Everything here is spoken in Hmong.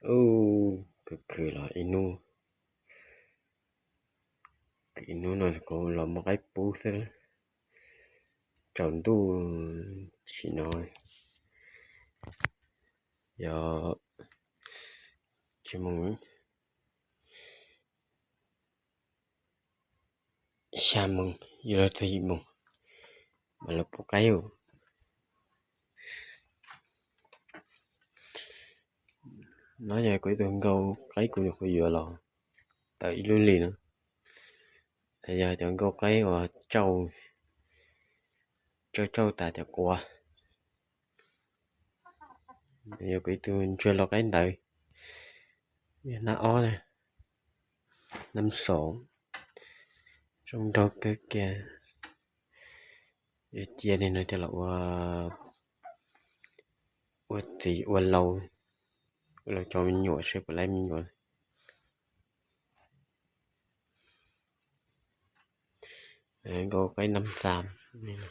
Ub, khwv khwv los ib hnub, ib hnub no kuv los muab qaib pub xwb. Tsaus ntuj sim no yog tsis moos, xya moos yuav luag txog yim moos mas los pub qaib. No yog kuv ib tug nkauj qaib kuv nyuam qhuav yuav los tau ib lub hlis no. Yog cov nkauj qaib uas tsauj, tsauj tas cov quav. Yog kuv ib tug ntsuag lau qaib ntawd, yog hnab ob na, hnab xoom, zoo nraug kawg kiag. Yuav cia li no coj los ua, ua txiv ua laus, los cov me nyuam seb puas laib me nyuam. Nkauj qaib nab xas li no.